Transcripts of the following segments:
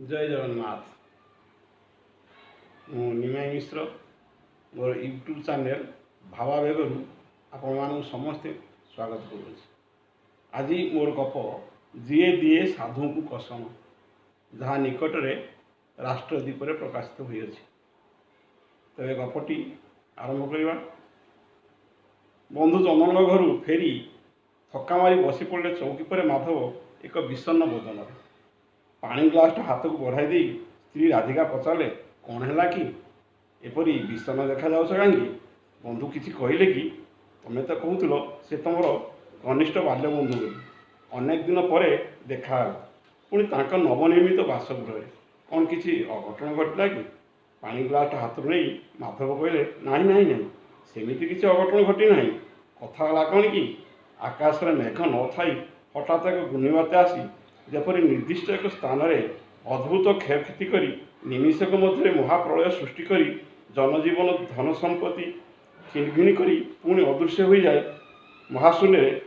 ଜୟ ଜଗନ୍ନାଥ। ମୁଁ ନିମାଇଁ ମିଶ୍ର। ମୋର YouTube channel ଭାବାବେଗରୁ ଆପଣମାନଙ୍କୁ ସମସ୍ତେ ସ୍ୱାଗତ କରୁଅଛି। ଆଜି ମୋର ଗପ "ଯିଏ ଦିଏ ସାଧୁଙ୍କୁ କସମ", ଯାହା ନିକଟରେ ରାଷ୍ଟ୍ରଦୀପରେ ପ୍ରକାଶିତ ହୋଇଅଛି। ତେବେ ଗପଟି ଆରମ୍ଭ କରିବା। ବନ୍ଧୁ ଚନ୍ଦନଙ୍କ ଘରୁ ଫେରି ଥକ୍କା ମାରି ବସି ପଡ଼ିଲେ ଚୌକି ପରେ ମାଧବ ଏକ ବିଷଣ୍ଣ ବଦନରେ। ପାଣି ଗ୍ଲାସଟା ହାତକୁ ବଢ଼ାଇ ଦେଇ ସ୍ତ୍ରୀ ରାଧିକା ପଚାରିଲେ, "କ'ଣ ହେଲା କି? ଏପରି ବିଷଣ୍ଣ ଦେଖାଯାଉଛ କାହିଁକି? ବନ୍ଧୁ କିଛି କହିଲେ କି? ତମେ ତ କହୁଥିଲ ସେ ତମର ଘନିଷ୍ଠ ବାଲ୍ୟବନ୍ଧୁ ବୋଲି। ଅନେକ ଦିନ ପରେ ଦେଖା ହେଲା, ପୁଣି ତାଙ୍କ ନବନିର୍ମିତ ବାସଗୃହରେ। କ'ଣ କିଛି ଅଘଟଣ ଘଟିଲା କି?" ପାଣି ଗ୍ଲାସଟା ହାତରୁ ନେଇ ମାଧବ କହିଲେ, "ନାହିଁ, ନାହିଁ, ନାହିଁ, ସେମିତି କିଛି ଅଘଟଣ ଘଟି ନାହିଁ। କଥା ହେଲା କ'ଣ କି, ଆକାଶରେ ମେଘ ନଥାଇ ହଠାତ୍ ଏକ ଘୂର୍ଣ୍ଣିବାତ୍ୟା ଆସି ଯେପରି ନିର୍ଦ୍ଦିଷ୍ଟ ଏକ ସ୍ଥାନରେ ଅଦ୍ଭୁତ କ୍ଷୟକ୍ଷତି କରି ନିମିଷକ ମଧ୍ୟରେ ମହାପ୍ରଳୟ ସୃଷ୍ଟି କରି ଜନଜୀବନ, ଧନ ସମ୍ପତ୍ତି ଖିନଭିନ କରି ପୁଣି ଅଦୃଶ୍ୟ ହୋଇଯାଏ ମହାଶୂନ୍ୟରେ,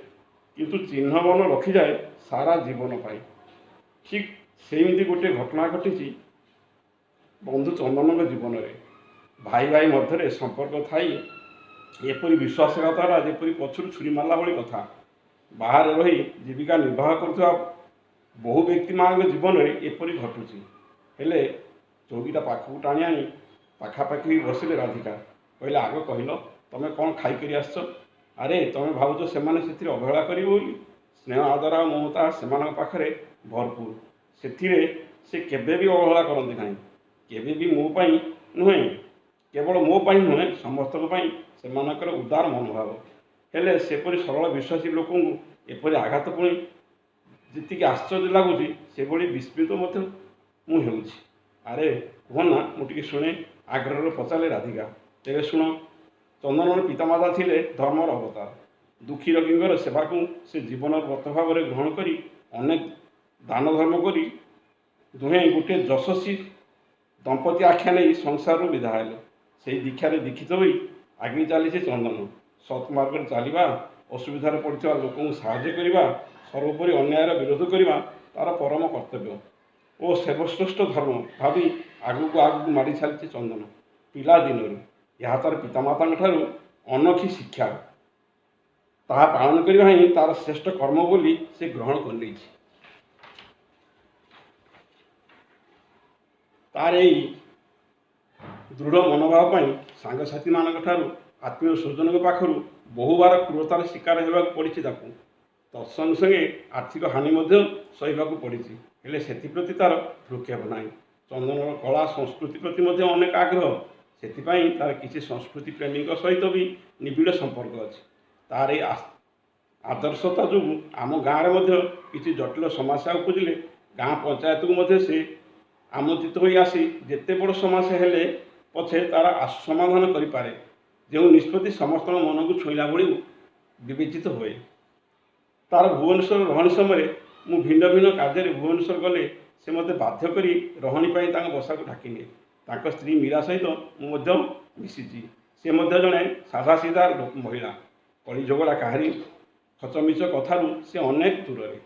କିନ୍ତୁ ଚିହ୍ନବର୍ଣ୍ଣ ରଖିଯାଏ ସାରା ଜୀବନ ପାଇଁ, ଠିକ୍ ସେମିତି ଗୋଟିଏ ଘଟଣା ଘଟିଛି ବନ୍ଧୁ ଚନ୍ଦନଙ୍କ ଜୀବନରେ। ଭାଇ ଭାଇ ମଧ୍ୟରେ ସମ୍ପର୍କ ଥାଇ ଏପରି ବିଶ୍ୱାସଘାତକତା ଯେପରି ପଛରୁ ଛୁରୀ ମାରିଲା ଭଳି କଥା। ବାହାରେ ରହି ଜୀବିକା ନିର୍ବାହ କରୁଥିବା ବହୁ ବ୍ୟକ୍ତିମାନଙ୍କ ଜୀବନରେ ଏପରି ଘଟୁଛି।" ହେଲେ ଚୌକିଟା ପାଖକୁ ଟାଣି ଆଣି ପାଖାପାଖି ହୋଇ ବସିଲେ ରାଧିକା। କହିଲେ, "ଆଗ କହିଲ, ତମେ କ'ଣ ଖାଇକରି ଆସିଛ? ଆରେ, ତମେ ଭାବୁଛ ସେମାନେ ସେଥିରେ ଅବହେଳା କରିବେ ବୋଲି? ସ୍ନେହ, ଆଦର ଆଉ ମମତା ସେମାନଙ୍କ ପାଖରେ ଭରପୁର। ସେଥିରେ ସେ କେବେ ବି ଅବହେଳା କରନ୍ତି ନାହିଁ। କେବେ ବି। ମୋ ପାଇଁ ନୁହେଁ, କେବଳ ମୋ ପାଇଁ ନୁହେଁ, ସମସ୍ତଙ୍କ ପାଇଁ ସେମାନଙ୍କର ଉଦାର ମନୋଭାବ। ହେଲେ ସେପରି ସରଳ ବିଶ୍ୱାସୀ ଲୋକଙ୍କୁ ଏପରି ଆଘାତ ପୁଣି ଯେତିକି ଆଶ୍ଚର୍ଯ୍ୟ ଲାଗୁଛି, ସେଭଳି ବିସ୍ମିତ ମଧ୍ୟ ମୁଁ ହେଉଛି। ଆରେ କୁହ ନା, ମୁଁ ଟିକେ ଶୁଣେ," ଆଗ୍ରହରେ ପଚାରିଲେ ରାଧିକା। "ତେବେ ଶୁଣ। ଚନ୍ଦନର ପିତାମାତା ଥିଲେ ଧର୍ମର ଅବତାର। ଦୁଃଖୀ ରୋଗୀଙ୍କର ସେବାକୁ ସେ ଜୀବନର ବ୍ରତ ଭାବରେ ଗ୍ରହଣ କରି ଅନେକ ଦାନ ଧର୍ମ କରି ଦୁହେଁ ଗୋଟିଏ ଯଶସ୍ୱୀ ଦମ୍ପତି ଆଖ୍ୟା ନେଇ ସଂସାରରୁ ବିଦା ହେଲେ। ସେଇ ଦୀକ୍ଷାରେ ଦୀକ୍ଷିତ ହୋଇ ଆଗେଇ ଚାଲିଛି ଚନ୍ଦନ। ସତ୍ମାର୍ଗରେ ଚାଲିବା, ଅସୁବିଧାରେ ପଡ଼ିଥିବା ଲୋକଙ୍କୁ ସାହାଯ୍ୟ କରିବା, ସର୍ବୋପରି ଅନ୍ୟାୟର ବିରୋଧ କରିବା ତାର ପରମ କର୍ତ୍ତବ୍ୟ ଓ ସର୍ବଶ୍ରେଷ୍ଠ ଧର୍ମ ଭାବି ଆଗକୁ ଆଗକୁ ମାଡ଼ି ଚାଲିଛି ଚନ୍ଦନ ପିଲାଦିନରୁ। ଏହା ତାର ପିତାମାତାଙ୍କ ଠାରୁ ଅନୋଖୀ ଶିକ୍ଷା। ତାହା ପାଳନ କରିବା ହିଁ ତାର ଶ୍ରେଷ୍ଠ କର୍ମ ବୋଲି ସେ ଗ୍ରହଣ କରିନେଇଛି। ତାର ଏଇ ଦୃଢ଼ ମନୋଭାବ ପାଇଁ ସାଙ୍ଗସାଥିମାନଙ୍କ ଠାରୁ, ଆତ୍ମୀୟ ସ୍ୱଜନଙ୍କ ପାଖରୁ ବହୁବାର କ୍ରୂରତାର ଶିକାର ହେବାକୁ ପଡ଼ିଛି ତାକୁ। ତତ୍ସଙ୍ଗେ ସଙ୍ଗେ ଆର୍ଥିକ ହାନି ମଧ୍ୟ ସହିବାକୁ ପଡ଼ିଛି। ହେଲେ ସେଥିପ୍ରତି ତାର ଭ୍ରୂକ୍ଷେପ ନାହିଁ। ଚନ୍ଦନର କଳା ସଂସ୍କୃତି ପ୍ରତି ମଧ୍ୟ ଅନେକ ଆଗ୍ରହ। ସେଥିପାଇଁ ତାର କିଛି ସଂସ୍କୃତି ପ୍ରେମୀଙ୍କ ସହିତ ବି ନିବିଡ଼ ସମ୍ପର୍କ ଅଛି। ତାର ଏଇ ଆଦର୍ଶତା ଯୋଗୁଁ ଆମ ଗାଁରେ ମଧ୍ୟ କିଛି ଜଟିଳ ସମସ୍ୟା ଉପୁଜିଲେ ଗାଁ ପଞ୍ଚାୟତକୁ ମଧ୍ୟ ସେ ଆମନ୍ତ୍ରିତ ହୋଇ ଆସି ଯେତେ ବଡ଼ ସମସ୍ୟା ହେଲେ ପଛେ ତାର ଆଶୁ ସମାଧାନ କରିପାରେ, ଯେଉଁ ନିଷ୍ପତ୍ତି ସମସ୍ତଙ୍କ ମନକୁ ଛୁଇଁଲା ଭଳି ବିବେଚିତ ହୁଏ। ତାର ଭୁବନେଶ୍ୱର ରହଣି ସମୟରେ ମୁଁ ଭିନ୍ନ ଭିନ୍ନ କାର୍ଯ୍ୟରେ ଭୁବନେଶ୍ୱର ଗଲେ ସେ ମୋତେ ବାଧ୍ୟ କରି ରହଣି ପାଇଁ ତାଙ୍କ ବସାକୁ ଡାକିନିଏ। ତାଙ୍କ ସ୍ତ୍ରୀ ମୀରା ସହିତ ମୁଁ ମଧ୍ୟ ମିଶିଛି। ସେ ମଧ୍ୟ ଜଣେ ସାଧାସିଧା ମହିଳା। କଳି ଝଗଡ଼ା, କାହାରି ଖଚମିଚ କଥାରୁ ସେ ଅନେକ ଦୂରରେ।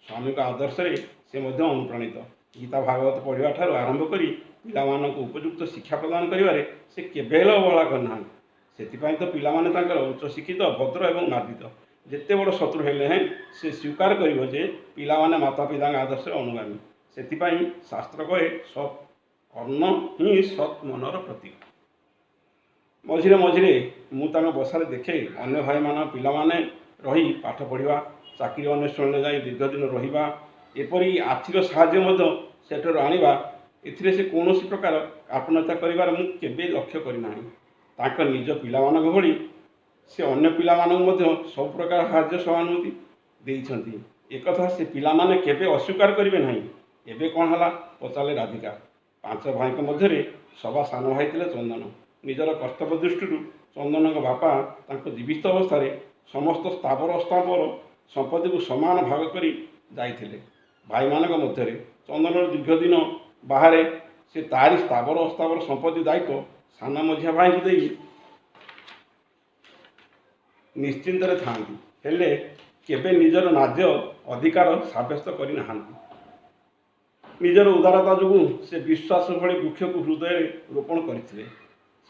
ସ୍ୱାମୀଙ୍କ ଆଦର୍ଶରେ ସେ ମଧ୍ୟ ଅନୁପ୍ରାଣିତ। ଗୀତା ଭାଗବତ ପଢ଼ିବା ଠାରୁ ଆରମ୍ଭ କରି ପିଲାମାନଙ୍କୁ ଉପଯୁକ୍ତ ଶିକ୍ଷା ପ୍ରଦାନ କରିବାରେ ସେ କେବେ ହେଲେ ଅବହେଳା କରିନାହାନ୍ତି। ସେଥିପାଇଁ ତ ପିଲାମାନେ ତାଙ୍କର ଉଚ୍ଚଶିକ୍ଷିତ, ଭଦ୍ର ଏବଂ ମାର୍ଜିତ। ଯେତେ ବଡ଼ ଶତ୍ରୁ ହେଲେ ହେଁ ସେ ସ୍ୱୀକାର କରିବ ଯେ ପିଲାମାନେ ମାତା ପିତାଙ୍କ ଆଦର୍ଶରେ ଅନୁଗାମୀ। ସେଥିପାଇଁ ଶାସ୍ତ୍ର କହେ, ସତ୍ ଅନ୍ନ ହିଁ ସତ୍ ମନର ପ୍ରତୀକ। ମଝିରେ ମଝିରେ ମୁଁ ତାଙ୍କ ବସାରେ ଦେଖେ ଅନ୍ୟ ଭାଇମାନଙ୍କ ପିଲାମାନେ ରହି ପାଠ ପଢ଼ିବା, ଚାକିରି ଅନ୍ୱେଷଣରେ ଯାଇ ଦୀର୍ଘଦିନ ରହିବା, ଏପରି ଆର୍ଥିକ ସାହାଯ୍ୟ ମଧ୍ୟ ସେଠାରୁ ଆଣିବା, ଏଥିରେ ସେ କୌଣସି ପ୍ରକାର କାର୍ପଣ୍ୟତା କରିବାର ମୁଁ କେବେ ଲକ୍ଷ୍ୟ କରିନାହିଁ। ତାଙ୍କ ନିଜ ପିଲାମାନଙ୍କ ଭଳି ସେ ଅନ୍ୟ ପିଲାମାନଙ୍କୁ ମଧ୍ୟ ସବୁ ପ୍ରକାର ସାହାଯ୍ୟ ସହାନୁଭୂତି ଦେଇଛନ୍ତି। ଏକଥା ସେ ପିଲାମାନେ କେବେ ଅସ୍ୱୀକାର କରିବେ ନାହିଁ। ଏବେ କ'ଣ ହେଲା?" ପଚାରିଲେ ରାଧିକା। "ପାଞ୍ଚ ଭାଇଙ୍କ ମଧ୍ୟରେ ସବା ସାନ ଭାଇ ଥିଲେ ଚନ୍ଦନ। ନିଜର କର୍ତ୍ତବ୍ୟ ଦୃଷ୍ଟିରୁ ଚନ୍ଦନଙ୍କ ବାପା ତାଙ୍କ ଜୀବିତ ଅବସ୍ଥାରେ ସମସ୍ତ ସ୍ଥାବର ଅସ୍ଥାବର ସମ୍ପତ୍ତିକୁ ସମାନ ଭାଗ କରି ଯାଇଥିଲେ ଭାଇମାନଙ୍କ ମଧ୍ୟରେ। ଚନ୍ଦନର ଦୀର୍ଘଦିନ ବାହାରେ ସେ ତାରି ସ୍ଥାବର ଅସ୍ଥାବର ସମ୍ପତ୍ତି ଦାୟିତ୍ୱ ସାନ ମଝିଆ ଭାଇଙ୍କୁ ଦେଇ ନିଶ୍ଚିନ୍ତରେ ଥାଆନ୍ତି। ହେଲେ କେବେ ନିଜର ନ୍ୟାଯ୍ୟ ଅଧିକାର ସାବ୍ୟସ୍ତ କରିନାହାନ୍ତି। ନିଜର ଉଦାରତା ଯୋଗୁଁ ସେ ବିଶ୍ୱାସ ଭଳି ବୃକ୍ଷକୁ ହୃଦୟରେ ରୋପଣ କରିଥିଲେ।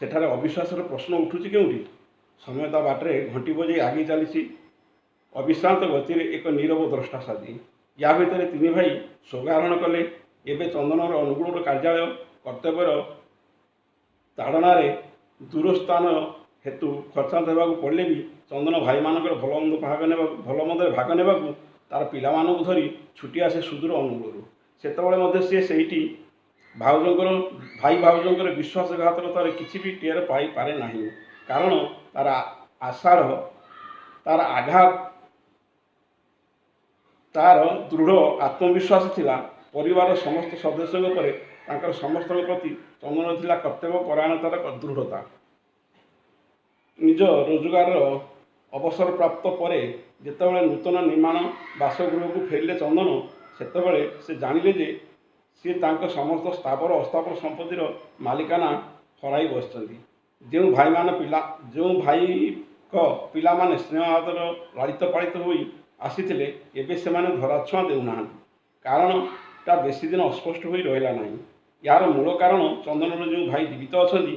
ସେଠାରେ ଅବିଶ୍ୱାସର ପ୍ରଶ୍ନ ଉଠୁଛି କେଉଁଠି? ସମୟ ତା ବାଟରେ ଘଣ୍ଟି ବଜାଇ ଆଗେଇ ଚାଲିଛି ଅବିଶ୍ରାନ୍ତ ଗତିରେ ଏକ ନୀରବ ଦ୍ରଷ୍ଟା ସାଜି। ୟା ଭିତରେ ତିନି ଭାଇ ସ୍ୱର୍ଗାରୋହଣ କଲେ। ଏବେ ଚନ୍ଦନର ଅନୁଗୁଳର କାର୍ଯ୍ୟାଳୟ କର୍ତ୍ତବ୍ୟର ତାଡ଼ନାରେ ଦୂରସ୍ଥାନ ହେତୁ ଖର୍ଚ୍ଚାନ୍ତ ହେବାକୁ ପଡ଼ିଲେ ବି ଚନ୍ଦନ ଭାଇମାନଙ୍କର ଭଲ ମନ୍ଦରେ ଭାଗ ନେବାକୁ ତାର ପିଲାମାନଙ୍କୁ ଧରି ଛୁଟି ଆସେ ସୁଦୂର ଅନୁଗୁଳରୁ। ସେତେବେଳେ ମଧ୍ୟ ସିଏ ସେଇଠି ଭାଇ ଭାଉଜଙ୍କର ବିଶ୍ୱାସଘାତକତାର କିଛି ବି ଟେର ପାଇପାରେ ନାହିଁ। କାରଣ ତାର ଆଷାଢ଼ ତାର ଆଘାତ ତାର ଦୃଢ଼ ଆତ୍ମବିଶ୍ୱାସ ଥିଲା। ପରିବାରର ସମସ୍ତ ସଦସ୍ୟଙ୍କ ପରେ ତାଙ୍କର ସମସ୍ତଙ୍କ ପ୍ରତି ଚନ୍ଦନର ଥିଲା କର୍ତ୍ତବ୍ୟ ପରାୟଣତାର ଦୃଢ଼ତା। ନିଜ ରୋଜଗାରର ଅବସରପ୍ରାପ୍ତ ପରେ ଯେତେବେଳେ ନୂତନ ନିର୍ମାଣ ବାସଗୃହକୁ ଫେରିଲେ ଚନ୍ଦନ, ସେତେବେଳେ ସେ ଜାଣିଲେ ଯେ ସିଏ ତାଙ୍କ ସମସ୍ତ ସ୍ଥାବର ଅସ୍ଥାବର ସମ୍ପତ୍ତିର ମାଲିକାନା ହରାଇ ବସିଛନ୍ତି। ଯେଉଁ ଭାଇଙ୍କ ପିଲାମାନେ ସ୍ନେହ ଆଦର ଲାଳିତ ପାଳିତ ହୋଇ ଆସିଥିଲେ, ଏବେ ସେମାନେ ଧରାଛୁଆଁ ଦେଉନାହାନ୍ତି। କାରଣଟା ବେଶୀ ଦିନ ଅସ୍ପଷ୍ଟ ହୋଇ ରହିଲା ନାହିଁ। ଏହାର ମୂଳ କାରଣ ଚନ୍ଦନର ଯେଉଁ ଭାଇ ଜୀବିତ ଅଛନ୍ତି,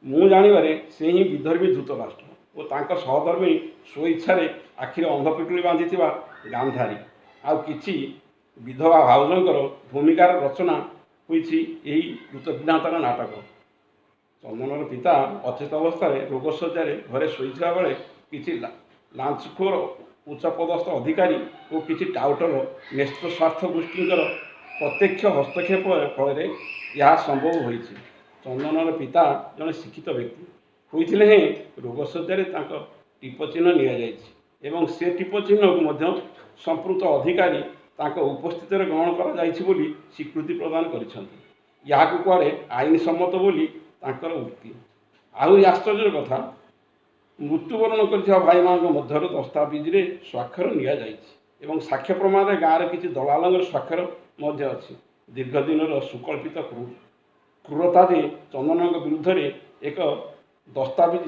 ମୁଁ ଜାଣିବାରେ ସେ ହିଁ ବିଧର୍ମୀ ଧୃତରାଷ୍ଟ୍ର ଓ ତାଙ୍କ ସହଧର୍ମୀ ସ୍ୱଇଚ୍ଛାରେ ଆଖିରେ ଅନ୍ଧପିଟୁଳି ବାନ୍ଧିଥିବା ଗାନ୍ଧାରୀ ଆଉ କିଛି ବିଧବା ଭାଉଜଙ୍କର ଭୂମିକାର ରଚନା ହୋଇଛି ଏହି କୃତଜ୍ଞତାର ନାଟକ। ଚନ୍ଦନର ପିତା ଅଚେତ ଅବସ୍ଥାରେ ରୋଗଶଯ୍ୟାରେ ଘରେ ଶୋଇଥିବା ବେଳେ କିଛି ଲାଞ୍ଚଖୋର ଉଚ୍ଚପଦସ୍ଥ ଅଧିକାରୀ ଓ କିଛି ଟାଉଟର ନ୍ୟସ୍ତ ସ୍ୱାର୍ଥ ଗୋଷ୍ଠୀଙ୍କର ପ୍ରତ୍ୟକ୍ଷ ହସ୍ତକ୍ଷେପ ଫଳରେ ଏହା ସମ୍ଭବ ହୋଇଛି। ଚନ୍ଦନର ପିତା ଜଣେ ଶିକ୍ଷିତ ବ୍ୟକ୍ତି ହୋଇଥିଲେ ହେଁ ରୋଗଶଯ୍ୟାରେ ତାଙ୍କ ଟିପଚିହ୍ନ ନିଆଯାଇଛି ଏବଂ ସେ ଟିପଚିହ୍ନକୁ ମଧ୍ୟ ସମ୍ପୃକ୍ତ ଅଧିକାରୀ ତାଙ୍କ ଉପସ୍ଥିତିରେ ଗ୍ରହଣ କରାଯାଇଛି ବୋଲି ସ୍ୱୀକୃତି ପ୍ରଦାନ କରିଛନ୍ତି। ଏହାକୁ କୁଆଡ଼େ ଆଇନସମ୍ମତ ବୋଲି ତାଙ୍କର ଉକ୍ତି। ଆହୁରି ଆଶ୍ଚର୍ଯ୍ୟର କଥା, ମୃତ୍ୟୁବରଣ କରିଥିବା ଭାଇମାନଙ୍କ ମଧ୍ୟରୁ ଦସ୍ତାବିଜରେ ସ୍ୱାକ୍ଷର ନିଆଯାଇଛି ଏବଂ ସାକ୍ଷ୍ୟ ପ୍ରମାଣରେ ଗାଁର କିଛି ଦଲାଲଙ୍କର ସ୍ୱାକ୍ଷର ମଧ୍ୟ ଅଛି। ଦୀର୍ଘଦିନର ସୁକଳ୍ପିତ କ୍ରୂରତା ଯେ ଚନ୍ଦନଙ୍କ ବିରୁଦ୍ଧରେ ଏକ ଦସ୍ତାବିଜ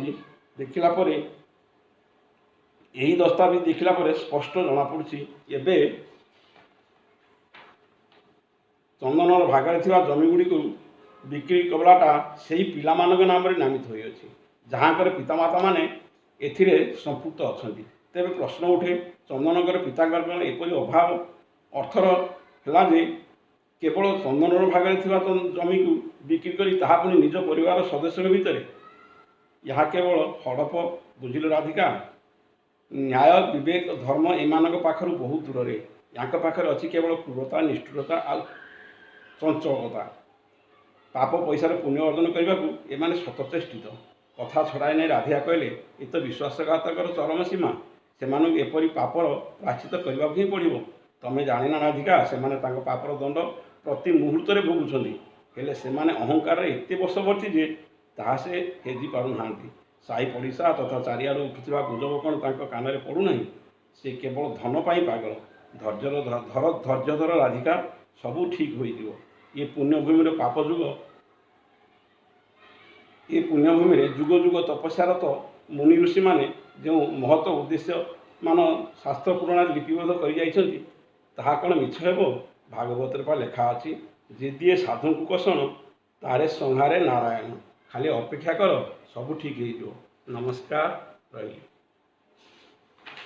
ଦେଖିଲା ପରେ ଏହି ଦସ୍ତାବିଜ ଦେଖିଲା ପରେ ସ୍ପଷ୍ଟ ଜଣାପଡ଼ୁଛି। ଏବେ ଚନ୍ଦନର ଭାଗରେ ଥିବା ଜମିଗୁଡ଼ିକୁ ବିକ୍ରି କଲାଟା ସେହି ପିଲାମାନଙ୍କ ନାମରେ ନାମିତ ହୋଇଅଛି, ଯାହାଙ୍କର ପିତାମାତାମାନେ ଏଥିରେ ସମ୍ପୃକ୍ତ ଅଛନ୍ତି। ତେବେ ପ୍ରଶ୍ନ ଉଠେ, ଚନ୍ଦନଙ୍କର ପିତାଙ୍କର ଏପରି ଅଭାବ ଅର୍ଥର ହେଲା ଯେ କେବଳ ଚନ୍ଦନର ଭାଗରେ ଥିବା ଜମିକୁ ବିକ୍ରି କରି ତାହା ପୁଣି ନିଜ ପରିବାର ସଦସ୍ୟଙ୍କ ଭିତରେ? ଏହା କେବଳ ହଡ଼ପ, ବୁଝିଲ ରାଧିକା? ନ୍ୟାୟ, ବିବେକ, ଧର୍ମ ଏମାନଙ୍କ ପାଖରୁ ବହୁତ ଦୂରରେ। ୟାଙ୍କ ପାଖରେ ଅଛି କେବଳ କ୍ରୂରତା, ନିଷ୍ଠୁରତା ଆଉ ଚଞ୍ଚଳତା। ପାପ ପଇସାରେ ପୁଣ୍ୟ ଅର୍ଜନ କରିବାକୁ ଏମାନେ ଶତଚେଷ୍ଟିତ। କଥା ଛଡ଼ାଇ ନେଇ ରାଧିକା କହିଲେ, ଏ ତ ବିଶ୍ୱାସଘାତକର ଚରମ ସୀମା। ସେମାନଙ୍କୁ ଏପରି ପାପର ପ୍ରାୟଶ୍ଚିତ୍ତ କରିବାକୁ ହିଁ ପଡ଼ିବ। ତମେ ଜାଣିନ ରାଧିକା, ସେମାନେ ତାଙ୍କ ପାପର ଦଣ୍ଡ ପ୍ରତି ମୁହୂର୍ତ୍ତରେ ଭୋଗୁଛନ୍ତି। ହେଲେ ସେମାନେ ଅହଙ୍କାରରେ ଏତେ ବଶବର୍ତ୍ତୀ ଯେ ତାହା ସେ ହେଜି ପାରୁନାହାନ୍ତି। ସାହି ପଡ଼ିଶା ତଥା ଚାରିଆଡ଼ୁ ଉଠୁଥିବା ଗୁଜବ କ'ଣ ତାଙ୍କ କାନରେ ପଡ଼ୁନାହିଁ? ସେ କେବଳ ଧନ ପାଇଁ ପାଗଳ। ଧୈର୍ଯ୍ୟ ଧର ରାଧିକା, ସବୁ ଠିକ୍ ହୋଇଯିବ। ଏ ପୁଣ୍ୟଭୂମିର ପାପ ଯୁଗ, ଏ ପୁଣ୍ୟଭୂମିରେ ଯୁଗ ଯୁଗ ତପସ୍ୟାରତ ମୁନି ଋଷିମାନେ ଯେଉଁ ମହତ ଉଦ୍ଦେଶ୍ୟମାନ ଶାସ୍ତ୍ର ପୁରାଣରେ ଲିପିବଦ୍ଧ କରିଯାଇଛନ୍ତି, ତାହା କ'ଣ ମିଛ ହେବ? ଭାଗବତରେ ପା ଲେଖା ଅଛି, ଯେ ଦିଏ ସାଧୁଙ୍କୁ କଷଣ ତାରେ ସଂହାରେ ନାରାୟଣ। ଖାଲି ଅପେକ୍ଷା କର, ସବୁ ଠିକ୍ ହେଇଯିବ। ନମସ୍କାର, ରହିଲି।